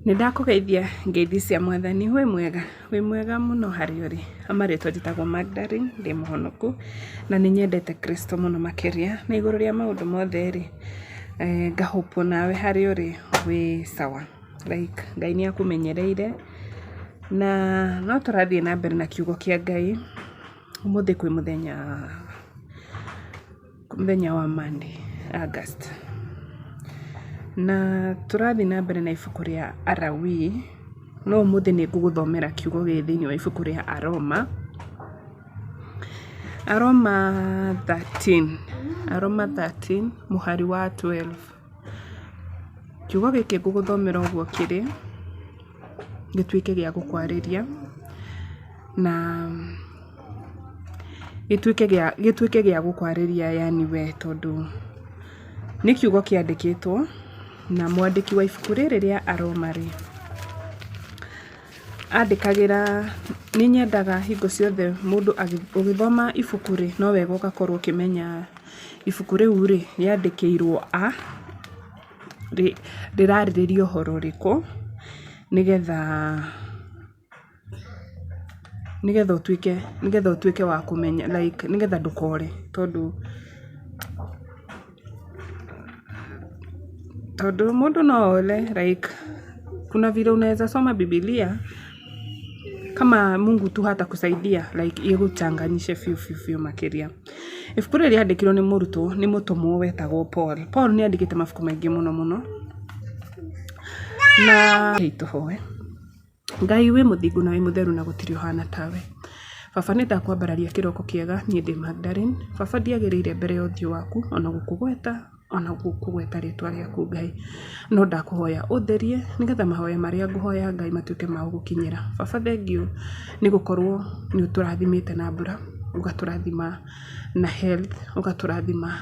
Nĩ ndakũgeithia ngeithi cia mwathani, wĩ mwega? Wĩ mwega mũno harĩa ũrĩ. Marĩtwa njĩtagwo Magdalene, ndĩ mũhonoku na nĩ nyendete Kristo mũno makĩria. Na igũrũ rĩa maũndũ mothe rĩ, nga hope onawe harĩa ũrĩ wĩ sawa like Ngai nĩ akũmenyereire. Na no tũrathiĩ na mbere na kiugo kĩa Ngai, ũmũthĩ kwĩ mũthenya, mũthenya wa Monday, August. Na tũrathiĩ na mbere na ibuku rĩa Alawii, no ũmũthĩ nĩ ngũgũthomera kiugo gĩ thĩinĩ wa ibuku rĩa Aroma. Aroma 13, Aroma 13 mũhari wa 12. Kiugo gĩkĩ ngũgũthomera ũguo kĩrĩ, gĩtuĩke gĩa gũkwarĩria na gĩtuĩke gĩa gũkwarĩria yaani we tondũ nĩ kiugo kĩandĩkĩtwo na mwandĩki wa ibuku rĩrĩ rĩa Aroma rĩ, andĩkagĩra, nĩ nyendaga hingo ciothe mũndũ ũgĩthoma ibuku rĩ, no wega ũgakorwo ũkĩmenya ibuku rĩu rĩ, rĩandĩkĩirwo a, rĩrarĩrĩria ũhoro ũrĩkũ, nĩgetha nĩgetha ũtuĩke nĩgetha ũtuĩke wa kũmenya like nĩgetha ndũkore tondũ tondũ mũndũ no ore like kuna vile unaweza soma Bibilia kama Mungu tu hatakusaidia like ĩgũchanganyishe biũ biũ biũ makĩria. Ibuku rĩrĩ rĩandĩkirwo nĩ mũrutwo nĩ mũtũmwo wetagwo Paul. Paul nĩ andĩkĩte mabuku maingĩ mũno mũno na tũhoe. Ngai wĩ mũthingu na wĩ mũtheru na gũtirĩ ũhana tawe. Baba nĩ ndakwambararia kĩroko kĩega niĩ ndĩ Magdalene. Baba ndiagĩrĩire mbere ya ũthiũ waku ona gũkũgweta ona gũkũgweta rĩtwa rĩaku Ngai. No ndakũhoya ũtherie nĩgetha mahoya marĩa ngũhoya Ngai matuĩke ma gũgũkinyĩra. Baba thengiũ nĩ gũkorwo nĩ ũtũrathimĩte na mbura, ũgatũrathima na health, ũgatũrathima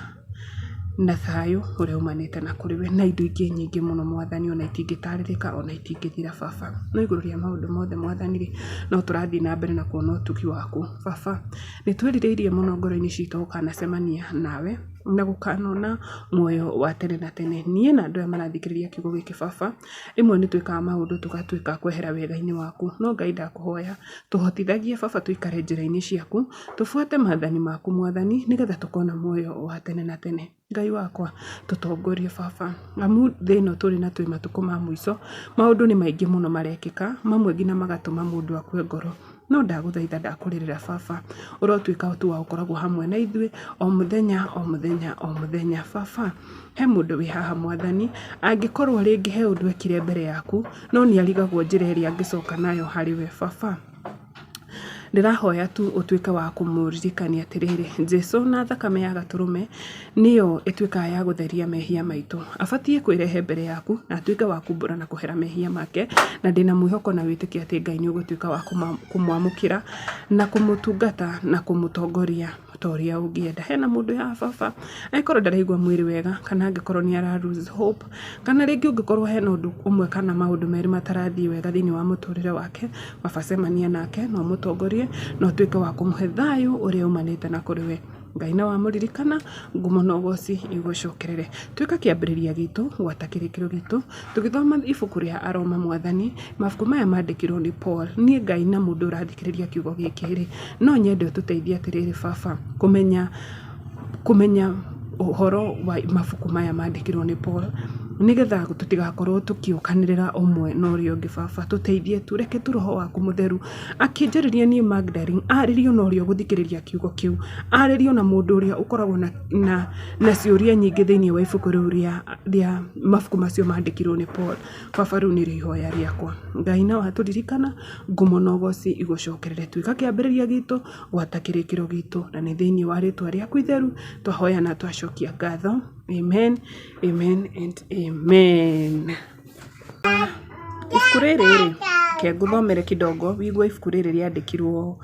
na thayũ ũrĩa umanĩte na kũrĩ we na indo ingĩ nyingĩ mũno mwathani ona itingĩtarĩrĩka ona itingĩthira baba. No igũrũ rĩa maũndũ mothe mwathani rĩ, no tũrathiĩ na mbere na kuona ũtugi waku. Baba, nĩ twĩrirĩirie mũno ngoro-inĩ citũ gũkanacemania nawe na gũkanona muoyo wa tene na tene. Niĩ na andũ aya marathikĩrĩria kiugo gĩkĩ baba, rĩmwe nĩ twĩkaga maũndũ tũgatuĩka a kwehera wega-inĩ waku. No Ngai ndakũhoya, tũhotithagie baba tũikare njĩra-inĩ ciaku, tũbuate maathani maku mwathani, nĩgetha tũkona muoyo wa tene na tene. Ngai wakwa, tũtongorie baba, amu thĩ ĩno tũrĩ na twĩ matukũ ma mũico, maũndũ nĩ maingĩ mũno marekĩka, mamwe nginya magatũma mũndũ akue ngoro. No ndagũthaitha ndakũrĩrĩra baba, ũrotuĩka tu wa gũkoragwo hamwe na ithuĩ o mũthenya o mũthenya o mũthenya. Baba, he mũndũ wĩ haha mwathani, angĩkorwo rĩngĩ he ũndũ ekire mbere yaku, no nĩ arigagwo njĩra ĩrĩa angĩcoka nayo harĩ we baba. Ndĩrahoya tu ũtuĩke wa kũmũririkania atĩrĩrĩ, Jesu na thakame ya gatũrũme nĩyo ĩtuĩkaga ya gũtheria mehia maitũ. Abatiĩ kwĩrehe mbere yaku na atuĩke wa kumbũra na kũhera mehia make, na ndĩna mwĩhoko na wĩtĩkio atĩ Ngai nĩ ũgũtuĩka wa kũmwamũkĩra na kũmũtungata na kũmũtongoria ta ũrĩa ũngĩenda. Hena mũndũ haha baba, angĩkorwo ndaraigua mwĩrĩ wega kana angĩkorwo nĩ ara lose hope, kana rĩngĩ ũngĩkorwo hena ũndũ ũmwe kana maũndũ merĩ matarathiĩ wega thĩinĩ wa mũtũrĩre wake, baba cemania nake na ũmũtongorie na ũtuĩke wa kũmũhe thayũ ũrĩa umanĩte na kũrĩ we. Ngai na wamũririkana, ngumo na ũgoci igũcokerere. Tuĩka kĩambĩrĩria gitũ gwata kĩrĩkĩro gitũ, tũgĩthoma ibuku rĩa Aroma mwathani, mabuku maya mandĩkirwo nĩ Paul. Niĩ Ngai na mũndũ ũrathikĩrĩria kiugo gĩkĩ rĩ, no nyende ũtũteithie atĩrĩrĩ baba, kũmenya kũmenya ũhoro wa mabuku maya mandĩkirwo nĩ Paul, nĩgetha tũtigakorwo tũkĩũkanĩrĩra ũmwe na ũrĩa ũngĩ baba, tũteithie tu, reke tu roho waku mũtheru akĩnjarĩria niĩ Magdalene, arĩrio na ũrĩa ũgũthikĩrĩria kiugo kĩu, arĩrio na mũndũ ũrĩa ũkoragwo na, na, na ciũria nyingĩ thĩinĩ wa ibuku rĩu rĩa, rĩa mabuku macio mandĩkirwo nĩ Paul. Baba rĩu nĩrĩo ihoya rĩakwa. Ngai na watũririkana, ngumo na ũgoci igũcokerere. Tuĩka kĩambĩrĩria gitũ, gwata kĩrĩkĩro gitũ, na nĩ thĩinĩ wa rĩtwa rĩaku itheru, twahoya na twacokia ngatho. Amen, amen and amen. Ibuku rĩrĩ rĩ, reke ngũthomere kidogo wĩigue ibuku rĩrĩ rĩandĩkirwo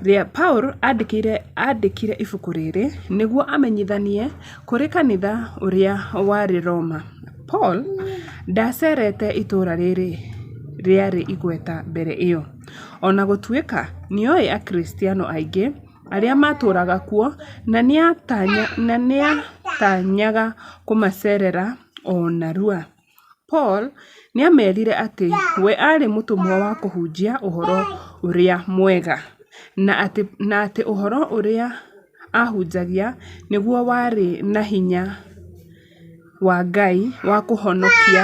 rĩa Paul andĩkĩire andĩkire ibuku rĩrĩ nĩguo amenyithanie kũrĩ kanitha ũrĩa warĩ Roma. Paul ndacerete itũũra rĩrĩ rĩarĩ igweta mbere ĩyo. Ona gũtuĩka nĩoĩ Akristiano aingĩ arĩa matũũraga kuo na nĩatanyaga kũmacerera o narua. Paul Nĩ aamerire atĩ we aarĩ mũtũmwo wa kũhunjia ũhoro ũrĩa mwega, na atĩ ũhoro ũrĩa aahunjagia nĩguo warĩ na hinya wa Ngai wa kũhonokia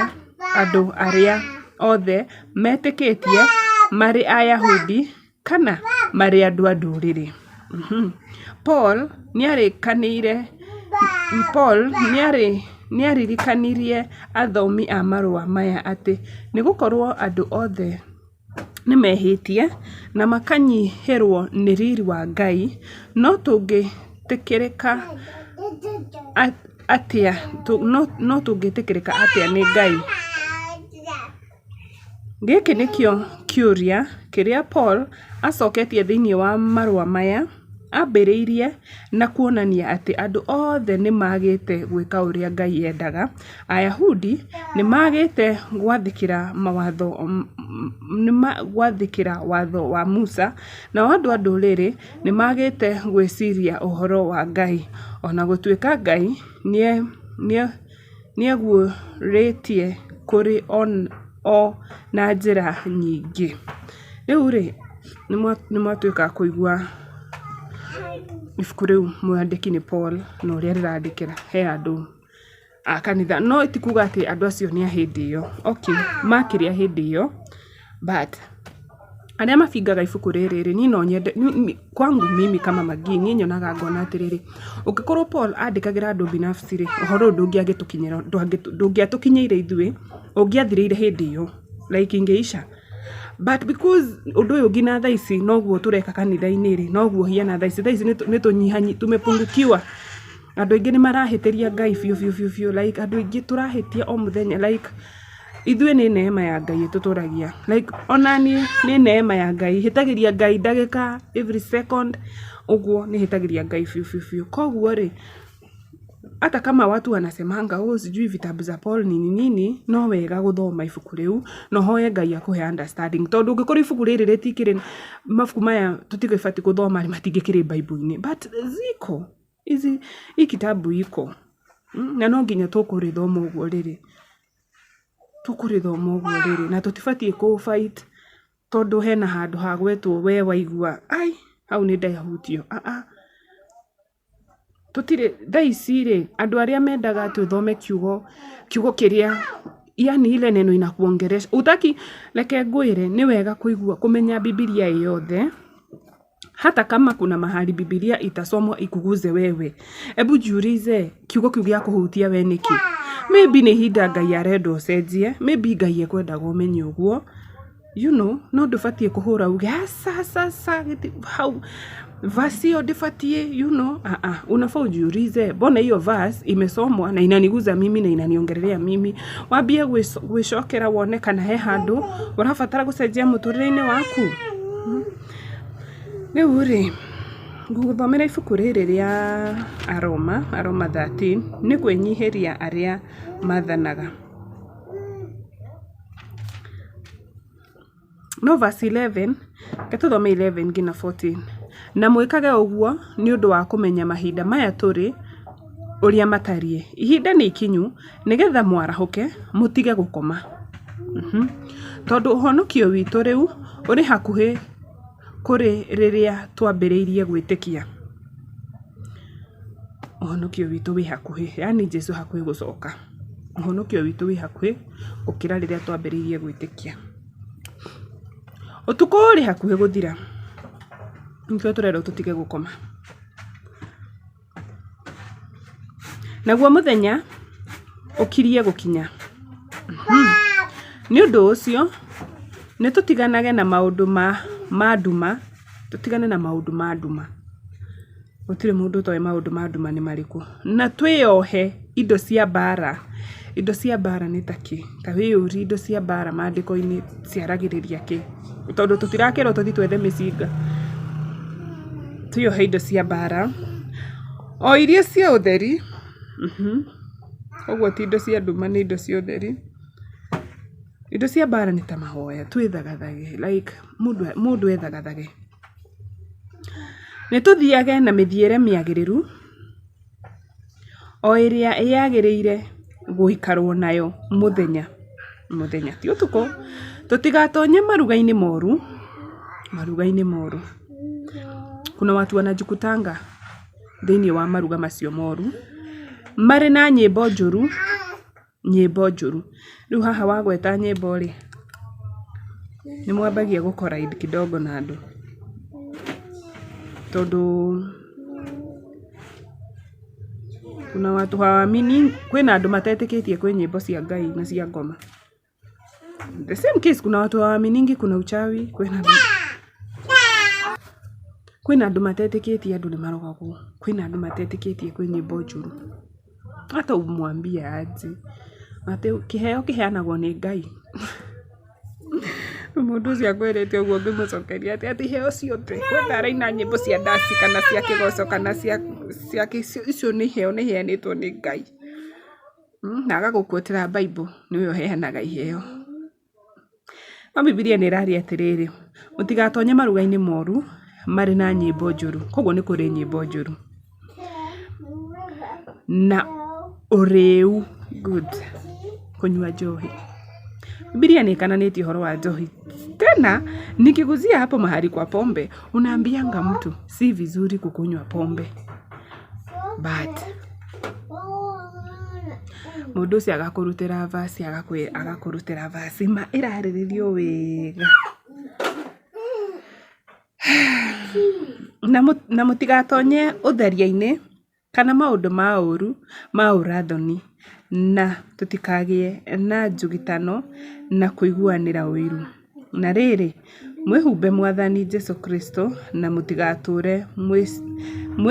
andũ arĩa othe metĩkĩtie, marĩ Ayahudi kana marĩ andũ a Ndũrĩrĩ. Paul nĩaririkanirie athomi a marũa maya atĩ nĩ gũkorũo andũ othe nĩmehĩtie na makanyihĩrwo nĩ riri wa Ngai, no tũngĩtĩkĩrĩka atĩa nĩ Ngai? Gĩkĩ nĩkĩo kĩũria kĩrĩa Paul acoketie thĩinĩ wa marũa maya. Ambĩrĩirie na kuonania atĩ andũ othe nĩ maagĩte gwĩka ũrĩa Ngai endaga. Ayahudi nĩ maagĩte gwathĩkĩra Watho wa Musa, nao andũ a Ndũrĩrĩ nĩ maagĩte gwĩciria ũhoro wa Ngai. O na gũtuĩka Ngai nĩeguũrĩtie kũrĩ o na njĩra nyingĩ. Rĩu rĩ, nĩ mwatuĩka a kũigua ibuku rĩu mwandĩki nĩ Paul na ũrĩa rĩrandĩkĩra he andũ a kanitha. No ti kuga atĩ andũ acio nĩ a hĩndĩ ĩyo. Okay, makĩrĩ a hĩndĩ ĩyo but arĩa mabingaga ibuku rĩrĩ rĩ, niĩ no nyende, kwangu mimi kama Maggie, niĩ nyonaga ngona atĩrĩrĩ, ũngĩkorwo Paul andĩkagĩra andũ binafsi rĩ, ũhoro ũyũ ndũngĩagĩtũkinyĩra, ndũngĩatũkinyĩire ithuĩ, ũngĩathirĩire hĩndĩ ĩyo, like ingeisha. But because ũndũ ũyũ nginya thaa ici noguo tũreka kanitha-inĩ rĩ, noguo hiana thaa ici, thaa ici nĩ tũnyihanyi tumepungukiwa. Andũ aingĩ nĩ marahĩtĩria Ngai biũ biũ biũ biũ, like andũ aingĩ tũrahĩtia o mũthenya, like ithuĩ nĩ neema ya Ngai ĩtũtũragia, like ona niĩ nĩ neema ya Ngai, hĩtagĩria Ngai ndagĩka every second, ũguo nĩ hĩtagĩria Ngai biũ biũ biũ. Koguo rĩ, hata kama watu wanasemanga oh, sijui vitabu za Paul nini nini, no wega gũthoma ibuku rĩu na ũhoe Ngai akũhe understanding, tondũ ũngĩkorwo ibuku rĩrĩ rĩtikĩrĩ, mabuku maya tũtigĩbatiĩ gũthoma matingĩkĩrĩ Bible-inĩ, but ziko hizi, hii kitabu iko na no nginya tũkũrĩthoma ũguo rĩrĩ, tũkũrĩthoma ũguo rĩrĩ, na tũtibatiĩ kũ fight tondũ hena handũ hagwetwo we waigua ai hau nĩ ndahutio, aa tũtirĩ thaa ici rĩ, andũ arĩa mendaga atĩ ũthome kiugo kiugo kĩrĩa yani ile neno inakuongelesha utaki, reke ngwĩre nĩ wega kũigua kũmenya Bibilia ĩ yothe hata kama kuna mahali Bibilia itasomwa ikuguze wewe, ebu jiulize kiugo kĩu gĩa kũhutia we nĩkĩ? Maybe nĩ ihinda Ngai arenda ũcenjie, maybe Ngai ekwendaga ũmenye ũguo, you know, no ndũbatiĩ kũhũra uge aca aca aca hau verse hiyo ndĩbatiĩ, you know, ah ah, unafaa ujiulize mbona hiyo verse imesomwa na inaniguza mimi na inaniongelelea mimi. Wambie gwĩcokera wone kana he handũ ũrabatara gũcenjia mũtũrĩre-inĩ waku. Rĩu rĩ, ngũgũthomera ibuku rĩrĩ rĩa Aroma, Aroma 13, nĩ kwĩnyihĩria arĩa mathanaga. No verse 11, reke tũthome 11 nginya 14. Na mwĩkage ũguo nĩ ũndũ wa kũmenya mahinda maya tũrĩ ũrĩa matariĩ. Ihinda nĩ ikinyu nĩgetha mwarahũke mũtige gũkoma. Tondũ ũhonokio witũ rĩu ũrĩ hakuhĩ kũrĩ rĩrĩa twambĩrĩirie gwĩtĩkia. Ũhonokio witũ wĩ hakuhĩ, yaani Jesũ hakuhĩ gũcoka. Ũhonokio witũ wĩ hakuhĩ gũkĩra rĩrĩa twambĩrĩirie gwĩtĩkia. Ũtukũ ũrĩ hakuhĩ gũthira, nĩkĩo tũrerwo tũtige gũkoma. Naguo mũthenya ũkirie gũkinya. Nĩ ũndũ ũcio nĩ tũtiganage na maũndũ ma nduma, tũtigane na maũndũ ma nduma. Gũtirĩ mũndũ ũtoĩ maũndũ ma nduma nĩ marĩkũ. Na twĩyohe indo cia mbara. Indo cia mbara nĩ ta kĩ? Ta wĩyũrie indo cia mbara maandĩko-inĩ ciaragĩrĩria kĩ? Tondũ tũtirakĩrwo tũthiĩ twethe mĩcinga. Twĩyohe indo cia mbara o iria cia ũtheri, ũguo ti indo cia nduma nĩ indo cia ũtheri. Indo cia mbara nĩ ta mahoya, twĩthagathage like mũndũ ethagathage. Nĩ tũthiage na mĩthiĩre mĩagĩrĩru o ĩrĩa yagĩrĩire gũikarwo nayo mũthenya. Mũthenya ti ũtukũ. Tũtigatonye maruga-inĩ moru, maruga-inĩ moru. Kuna watu wanajikutanga thĩinĩ wa maruga macio moru, marĩ na nyĩmbo njũru, nyĩmbo njũru. Rĩu haha wagweta nyĩmbo rĩ, nĩ mwambagia gũ collide kidogo na andũ. Tondũ kuna watu hawaamini, kwĩna andũ matetĩkĩtie kwĩ nyĩmbo cia Ngai na cia ngoma. The same case, kuna watu hawaaminingi kuna uchawi, kwĩna kwĩna andũ matetĩkĩtie andũ nĩ marogagwo, kwĩna andũ matetĩkĩtie kwĩ nyĩmbo njũru. Hata umwambie aje atĩ kĩheo kĩheanagwo nĩ Ngai. Mũndũ ũcio akwĩrĩte ũguo ũngĩmũcokeria atĩa atĩ iheo ciothe whether araina nyĩmbo cia ndaci kana cia kĩgoco kana cia cia icio nĩ iheo nĩ iheanĩtwo nĩ Ngai. Na agagũquotĩra Bible nĩwe ũheanaga iheo. No Bibilia nĩ ĩraria atĩrĩrĩ, mũtigatonye maruga-inĩ moru marĩ na nyĩmbo njũru. Koguo nĩ kũrĩ nyĩmbo njũru. Na ũrĩu, good, kũnyua njohi. Bibilia nĩ ĩkananĩtie ũhoro wa njohi. Tena nikiguzia hapo mahali kwa pombe, unaambianga mtu si vizuri kukunywa pombe. But mũndũ ũcio agakũrutĩra verse agakũrutĩra verse ma ĩrarĩrĩrio wega. Na mũtigatonye ũtharia-inĩ kana maũndũ ma ũũru ma ũrathoni, na tũtikagĩe na njũgitano na kũiguanĩra ũiru. Na rĩrĩ, mwĩhumbe Mwathani Jesũ Kristo na mũtigatũũre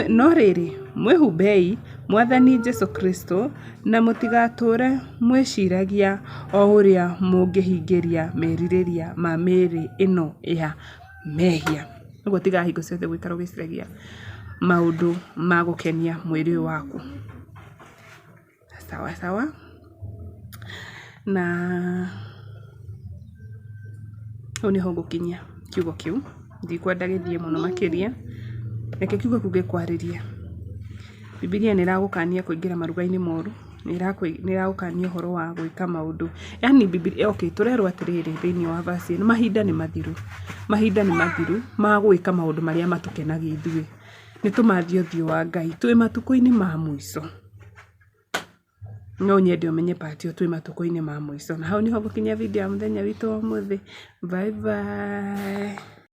no rĩrĩ, mwĩhumbei Mwathani Jesũ Kristo na mũtigatũũre mwĩciragia o ũrĩa mũngĩhingĩria merirĩria ma mĩĩrĩ ĩno ya mehia. Ũguo tiga hingo ciothe gũikara ũgĩciragia maũndũ ma gũkenia mwĩrĩ ũyũ waku. Sawa sawa. Na hau nĩho ngũkinyia kiugo kĩu, ndikwenda gĩthiĩ mũno makĩria, reke kiugo kĩu gĩkwarĩrie. Bibilia nĩ ĩragũkania kũingĩra maruga-inĩ moru, nĩ ĩragũkania ũhoro wa gwĩka maũndũ, yaani Bibilia, okay tũrerwo atĩrĩrĩ thĩinĩ wa verse ĩno, mahinda nĩ mathiru, mahinda nĩ mathiru ma gwĩka maũndũ marĩa matũkenagia ithuĩ. Nĩ tũmathie ũthiũ wa Ngai, twĩ matukũ-inĩ ma mũico. No nyende ũmenye part ĩyo twĩ matukũ-inĩ ma mũico. Na hau nĩho ngũkinyia video ya mũthenya witũ wa ũmũthĩ. Bye bye.